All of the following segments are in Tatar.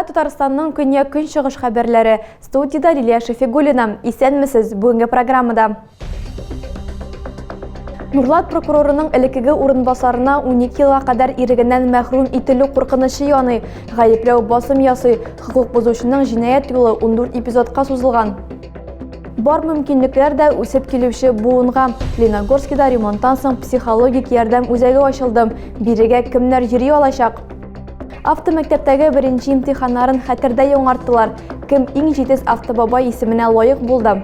Татарстанның көньяк-көнчыгыш хәбәрләре. Студиядә Лилия Шәфигуллина. Исәнмесез! Бүгенге программада. Нурлат прокурорының элеккеге урынбасарына 12 елга кадәр ирегеннән мәхрүм ителү куркынычы яный. Гаепләү басым ясый. Хокук бозучының җинаять юлы 14 эпизодка сузылган. Бар мөмкинлекләр дә үсеп килүче буынга. Леногорскида ремонттан соң психологик ярдәм үзәге ачылды. Бирегә кемнәр йөри алачак? Автомәктәптәге беренче имтиханнарын хәтердә яңарттылар. Кем иң җитез автобабай исеменә лаек булды?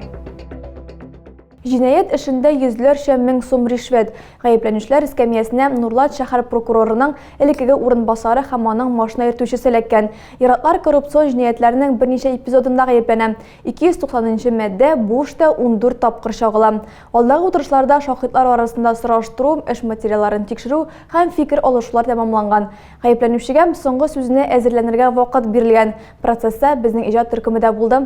Җинаять эшендә йөзләрчә мең сум ришвәт. Гаепләнүчеләр эскәмиясенә Нурлат шәһәр прокурорының элеккеге урынбасары һәм аның машина йөртүчесе эләккән. Ир-атлар коррупцион җинаятьләрнең берничә эпизодында гаепләнә. 290 нчы маддә бу эштә 14 тапкыр чагыла. Алдагы утырышларда шаһитлар арасында сораштыру, эш материалларын тикшерү һәм фикер алышулар тәмамланган. Гаепләнүчегә соңгы сүзенә әзерләнергә вакыт бирелгән. Процесста безнең иҗат төркеме дә булды.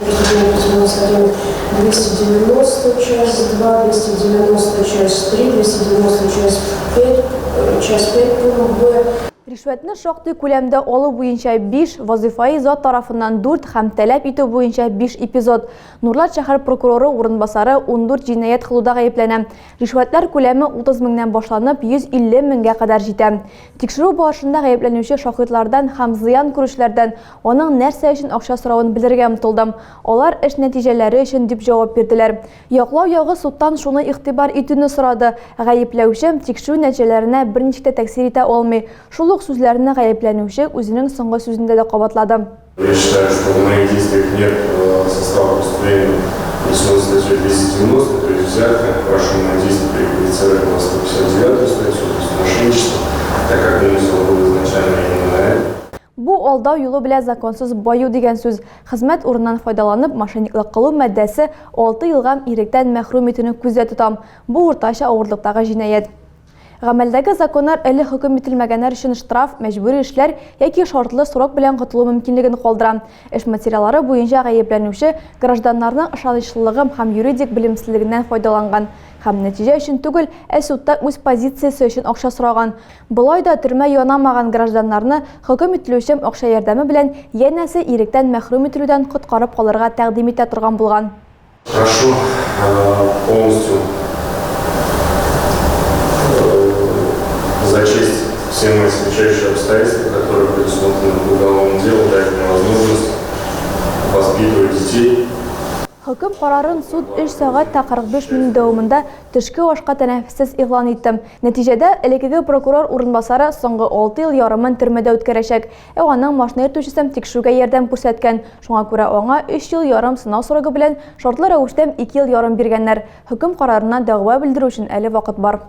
290, часть 2, 290, часть 3, 290, часть 5, часть 5 пункт Б. Ришвәтне шактый күләмдә алу буенча 5, вазыйфаи зат тарафыннан 4 һәм таләп итү буенча 5 эпизод. Нурлат шәһәр прокуроры урынбасары 14 җинаять кылуда гаепләнә. Ришвәтләр күләме 30 меңнән башланып, 150 меңгә кадәр җитә. Тикшерү барышында гаепләнүче шаһитлардан һәм зыян күрүчеләрдән аның нәрсә өчен акча соравын белергә омтылдым. Алар эш нәтиҗәләре өчен дип җавап бирделәр. Яклау ягы судтан шуны игътибар итүне сорады, гаепләүче тикшерү нәтиҗәләренә берничек тә тәэсир итә алмый. Шул ук сүзләрне гаепләнүче үзенең соңгы сүзендә дә кабатлады. Я считаю, что в моих действиях нет состава преступления, внесенного статьей 290, то есть взятка. Прошу мои действия переквалифицировать на 159 статью, то есть мошенничество, так как умысел был изначально именно на это. Бу алдау юлы белән законсыз баю дигән сүз. Хезмәт урыныннан файдаланып, мошенниклык кылу маддәсе 6 елга иректән мәхрүм итүне күздә тота. Бу уртача авырлыктагы җинаять. Гамәлдәге законнар әле хөкем ителмәгәннәр өчен штраф, мәҗбүри эшләр яки шартлы срок белән котылу мөмкинлеген калдыра. Эш материаллары буенча гаепләнүче гражданнарның ышанычлылыгы һәм юридик белемсезлегеннән файдаланган һәм нәтиҗә өчен түгел, ә судта үз позициясе өчен акча сораган. Болай да төрмә янамаган гражданнарны хөкем ителүче акча ярдәме белән янәсе иректән мәхрүм ителүдән коткарып калырга тәкъдим итә торган булган. Прошу полностью зачесть все мои смягчающие обстоятельства, которые предусмотрены по уголовному делу, дать мне возможность воспитывать детей. Хөкем карарын суд 3 сәгать тә 45 минут дәвамында төшке ашка тәнәфессез игълан итте. Нәтиҗәдә, элеккеге прокурор урынбасары соңгы алты ел ярымын төрмәдә үткәрәчәк. Ә аның машина йөртүчесе тикшерүгә ярдәм күрсәткән. Шуңа күрә аңа өч ел ярым сынау срогы белән шартлы рәвештә ике ел ярым биргәннәр. Хөкем карарына дәгъва белдерү өчен әле вакыт бар.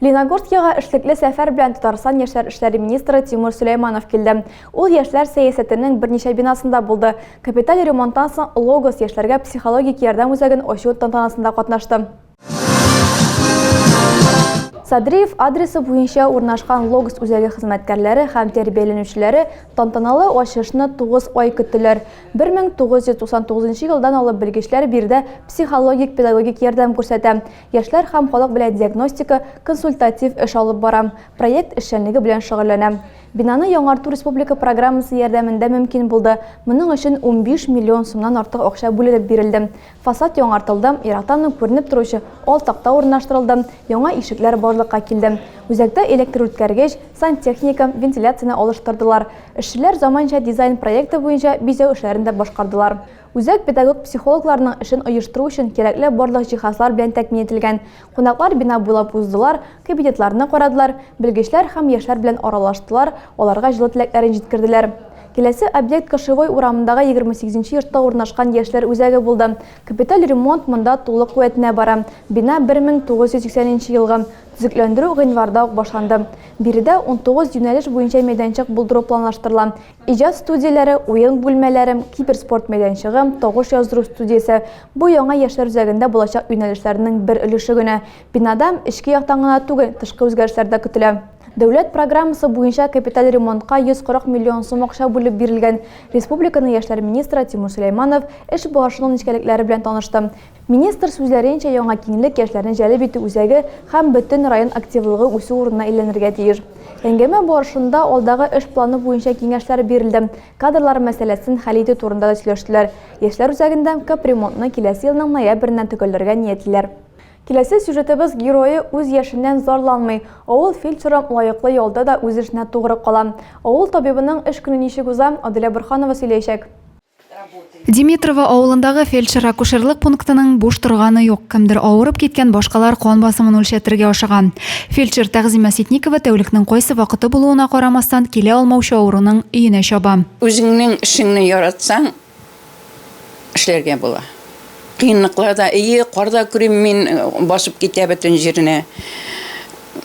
Леногорскига эшлекле сәфәр белән Татарстан яшьләр эшләре министры Тимур Сөләйманов килде. Ул яшьләр сәясәтенең берничә бинасында булды. Капиталь ремонттан соң Логос яшьләргә психологик ярдәм үзәген ачу тантанасында катнашты. Садриев адресы буенча урнашкан Логос үзәге хезмәткәрләре һәм тәрбияләнүчеләре тантаналы ачышны 9 ай көттеләр. 1999 елдан алып белгечләр биредә психологик-педагогик ярдәм күрсәтә. Яшьләр һәм халык белән диагностика, консультатив эш алып бара, проект эшчәнлеге белән шөгыльләнә. Бинаны яңарту республика программасы ярдәмендә мөмкин булды. Моның өчен 15 миллион сумнан артык акча бүленеп бирелде. Фасад яңартылды, ерактан ук күренеп торучы ал такта урнаштырылды, яңа ишекләр барлыкка килде. Үзәктә электрүткәргеч, сантехника, вентиляцияне алыштырдылар. Эшчеләр заманча дизайн проекты буенча бизәү эшләрен дә башкардылар. Үзәк педагог-психологларның эшен оештыру өчен кирәкле барлык җиһазлар белән тәэмин ителгән. Кунаклар бина буйлап уздылар, кабинетларны карадылар, белгечләр һәм яшьләр белән аралаштылар, аларга җылы теләкләрен җиткерделәр. Киләсе объект Кошевой урамындагы 28 нче йортта урнашкан яшьләр үзәге булды. Капиталь ремонт монда тулы куәтенә бара. Бина 1980 нче елгы. Төзекләндерү гыйнварда ук башланды. Биредә 19 юнәлеш буенча мәйданчык булдыру планлаштырыла. Иҗат студияләре, уен бүлмәләре, киберспорт мәйданчыгы, тавыш яздыру студиясе. Бу яңа яшьләр үзәгендә булачак юнәлешләрнең бер өлеше генә. Бинада эчке яктан гына түгел, тышкы үзгәрешләр дә көтелә. Дәүләт программасы буенча капиталь ремонтка 140 миллион сум акча бүлеп бирелгән. Республиканың яшьләр министры Тимур Сөләйманов эш барышының нечкәлекләре белән танышты. Министр сүзләренчә, яңа киңлек яшьләрне җәлеп итү үзәге һәм бөтен район активлыгы үсү урынына әйләнергә тиеш. Әңгәмә барышында алдагы эш планы буенча киңәшләр бирелде, кадрлар мәсьәләсен хәл итү турында да сөйләштеләр. Яшьләр үзәгендә капремонтны киләсе елның ноябреннән төгәлләргә ниятлиләр. Киләсе сюжетыбыз герое үз яшеннән зарланмый. Авыл фельдшеры лаеклы ялда да үз эшенә тугры кала. Авыл табибының эш көне ничек уза, Аделя Борһанова сөйләячәк. Димитрово авылындагы фельдшер-акушерлык пунктының буш торганы юк. Кемдер авырып киткән, башкалар кан басымын үлчәтергә ашыга. Фельдшер Тәгъзимә Ситникова тәүлекнең кайсы вакыты булуына карамастан, килә алмаучы авыруның өенә чаба. Үзеңнең эшеңне яратсаң, эшләргә була. Кыенлыклар да, әйе, кар да көрим мин, басып китә бөтен җиренә.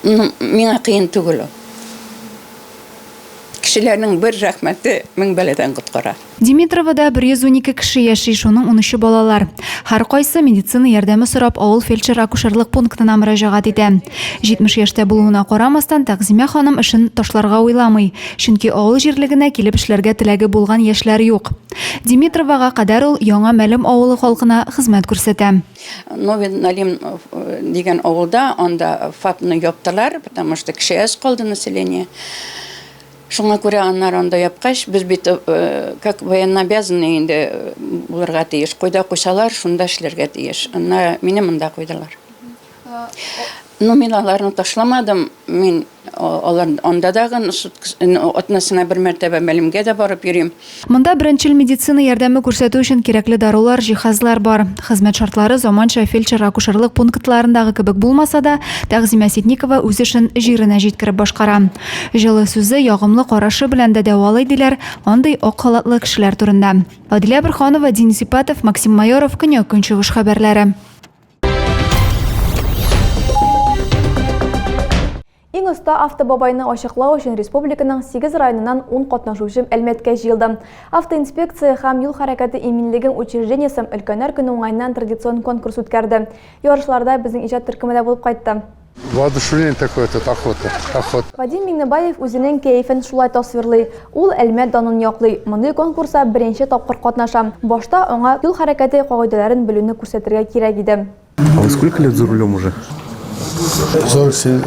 Ну, миңа кыен түгел ул. Кешеләрнең бер рәхмәте мең бәладән коткара. Димитровода 112 кеше яши, шуның унөче балалар. Һәркайсы медицина ярдәме сорап авыл фельдшер-акушерлык пунктына мөрәҗәгать итә. 70 яшьтә булуына карамастан, Тәгъзимә ханым эшен ташларга уйламый, чөнки авыл җирлегенә килеп эшләргә теләге булган яшьләр юк. Димитровога кадәр ул Яңа Мәлем авылы халкына хезмәт күрсәтә. Новый Налим дигән авылда, анда ФАПны яптылар, потому что кеше әз калды население. Шуңа күрә аннары анда япкач, без бит как военнообязанный инде булырга тиеш. Кайда куйсалар, шунда эшләргә тиеш. Аннары мине монда куйдылар. Ну, мин аларны ташламадым. Мин алар анда дагы атнасына бер мәртәбә Мәлемгә дә барып йөрим. Монда беренчел медицина ярдәме күрсәтү өчен кирәкле дарулар, җиһазлар бар. Хезмәт шартлары заманча фельдшер-акушерлык пунктларындагы кебек булмаса да, Тәгъзимә Ситникова үз эшен җиренә җиткереп башкара. Җылы сүзе, ягымлы карашы белән дә дәвалый, диләр андый ак халатлы кешеләр турында. Адилә Борһанова, Денис Ипатов, Максим Майоров, Көньяк-Көнчыгыш хәбәрләре. Иң оста автобабайны ачыклау өчен республиканың 8 районыннан 10 катнашучы Әлмәткә җыелды. Автоинспекция һәм юл хәрәкәте иминлеге учреждениесе Өлкәннәр көне уңаеннан традицион конкурс үткәрде. Ярышларда безнең иҗат төркеме дә булып кайтты. Воодушевление такое тут, охота, охота. Вадим Миңнебаев үзенең кәефен шулай тасвирлый. Ул Әлмәт данын яклый. Мондый конкурста беренче тапкыр катнаша. Башта аңа юл хәрәкәте кагыйдәләрен белүне күрсәтергә кирәк иде. А вы сколько лет за рулем уже? 47.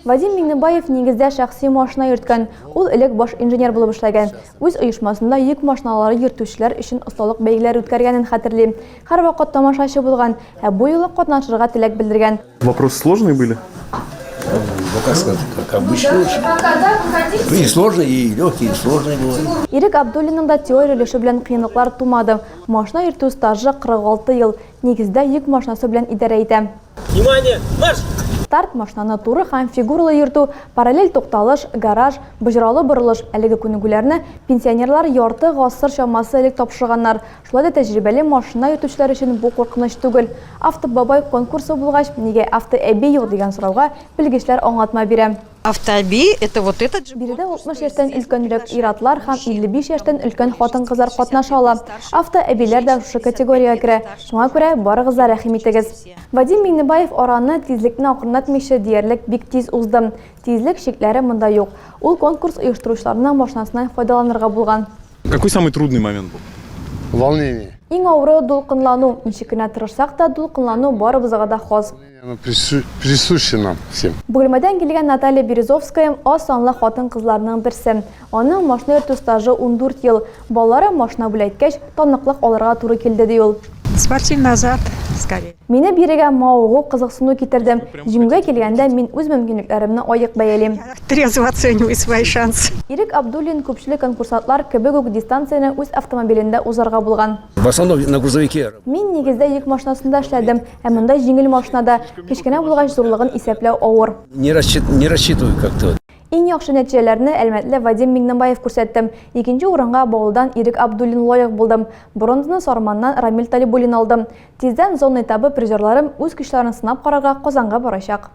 Вадим Миңнебаев нигездә шәхси машина йөрткән. Ул элек баш инженер булып эшләгән. Үз оешмасында йөк машиналары йөртүчеләр өчен осталык бәйгеләре үткәргәнен хәтерли. Һәрвакыт тамашачы булган, ә бу юлы катнашырга теләк белдергән. Вопросы сложные были? Ну, как сказать, как обычно. И сложные, и легкие, и сложные бывают. Ирек Абдуллинның да теория өлеше белән кыенлыклар тумады. Машина йөртү стажы 46 ел. Нигездә йөк машинасы белән идарә итә. Внимание, марш! Старт, машинаны туры һәм фигуралы йөртү, параллель тукталыш, гараж, боҗралы борылыш, әлеге күнегүләрне пенсионерлар ярты гасыр чамасы элек тапшырганнар. Шулай да тәҗрибәле машина йөртүчеләр өчен бу куркыныч түгел. Автобабай конкурсы булгач, нигә автоәби юк дигән сорауга белгечләр аңлатма бирә. Автоәби, это вот этот же Биредә 60 яшьтән өлкәнрәк ир-атлар һәм 55 яшьтән өлкән хатын-кызлар катнаша ала. Автоәбиләр дә шушы категориягә керә. Шуңа күрә барыгыз да рәхим итегез. Вадим Миңнебаев араны тизлекне акрынайтмыйча диярлек бик тиз узды. Тизлек чикләре монда юк. Ул конкурс оештыручыларның машинасыннан файдаланырга булган. Какой самый трудный момент был? Волнение. Иң авыры, дулкынлану. Ничек кенә тырышсак та, дулкынлану барыбызга да хас. Оно присуще нам всем. Бөгелмәдән килгән Наталья Березовская аз санлы хатын-кызларның берсе. Аның машина йөртү стажы 14 ел. Балалары машина бүләк иткәч, таныклык алырга туры килде, ди ул. Спортивный азарт, скорее. Мине бирегә мавыгу, кызыксыну китерде. Җиңүгә килгәндә, мин үз мөмкинлекләремне аек бәялим. Трезво оцениваю свои шансы. Ирек Абдуллин күпчелек конкурсантлар кебек үк дистанцияне үз автомобилендә узарга булган. В основном на грузовике. Мин нигездә йөк машинасында эшләдем, ә монда җиңел машинада. Кечкенә булгач, зурлыгын исәпләү авыр. Не рассчитываю как-то. Иң яхшы нәтиҗәләрне әлмәтле Вадим Миңнебаев күрсәтте. Икенче урынга Баулыдан Ирек Абдуллин лаек булды. Бронзаны Сарманнан Рамил Талибуллин алды. Тиздән зона этабы призерлары үз көчләрен сынап карарга Казанга барачак.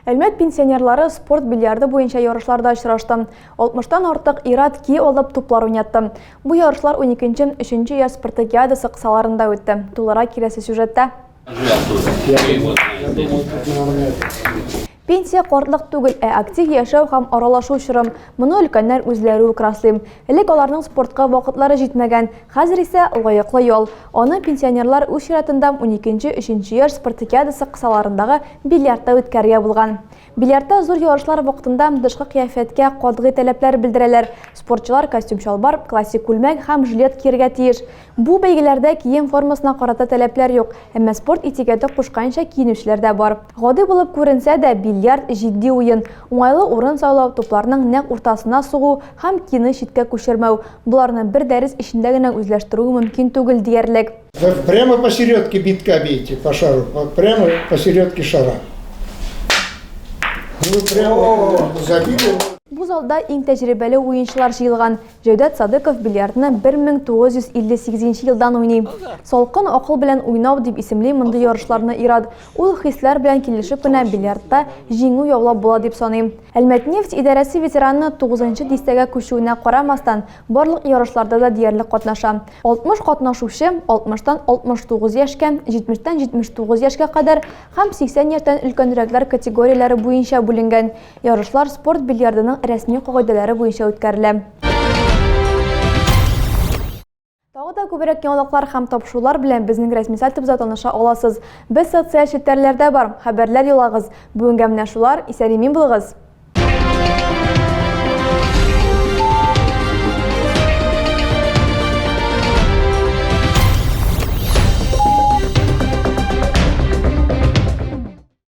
Әлмәт пенсионерлары спорт бильярды буенча ярышларда очрашты. 60-тан артык ир-ат ки алып туплар уйнатты. Бу ярышлар уникенче, өченче яз спартакиадасы кысаларында үтте. Тулырак киләсе сюжетта. Пенсия картлык түгел, ә актив яшәү һәм аралашу чоры. Моны өлкәннәр үзләре үк раслый. Элек аларның спортка вакытлары җитмәгән, хәзер исә лаеклы ял. Аны пенсионерлар үз чиратында уникенче өченче яшь спартакиадасы кысаларындагы бильярдта үткәрергә булган. Бильярдта зур ярышлар вакытында тышкы кыяфәткә катгый таләпләр белдерәләр. Спортчылар костюм-чалбар, классик күлмәк һәм жилет кияргә тиеш. Бу бәйгеләрдә кием формасына карата таләпләр юк, әмма спорт этикеты кушканча киенүчеләр дә бар. Гади булып күренсә дә, бильярд, җитди уен. Уңайлы урын сайлау, тупларның нәкъ уртасына сугу һәм кины читкә күчермәү, боларны бер дәрес эчендә генә үзләштерү мөмкин түгел диярлек. Прямо посередке битка бейте по шару, прямо посередке шара. Ну, прямо забили. Бу залда иң тәҗрибәле уенчылар җыелган. Җәүдәт Садыков бильярдны 1958 елдан уйный. Салкын акыл белән уйнау дип исемли мондый ярышларны ир-ат. Ул хисләр белән килешеп кенә бильярдта җиңү яулап була дип саный. Әлмәтнефть идарәсе ветераны тугызынчы дистәгә күчүенә карамастан, барлык ярышларда да диярлек катнаша. 60 катнашучы, алтмыштан 69 яшькә, җитмештән 79 яшькә кадәр һәм 80 яшьтән өлкәнрәкләр категорияләре буенча бүленгән. Ярышлар спорт бильярдының рәсми кагыйдәләре буенча үткәрелә. Тагы да күбрәк яңалыклар һәм тапшырулар белән безнең рәсми сайтыбызда таныша аласыз. Без социаль челтәрләрдә бар, хәбәрләр юллагыз. Бүгенгә менә шулар, исән-имин булыгыз!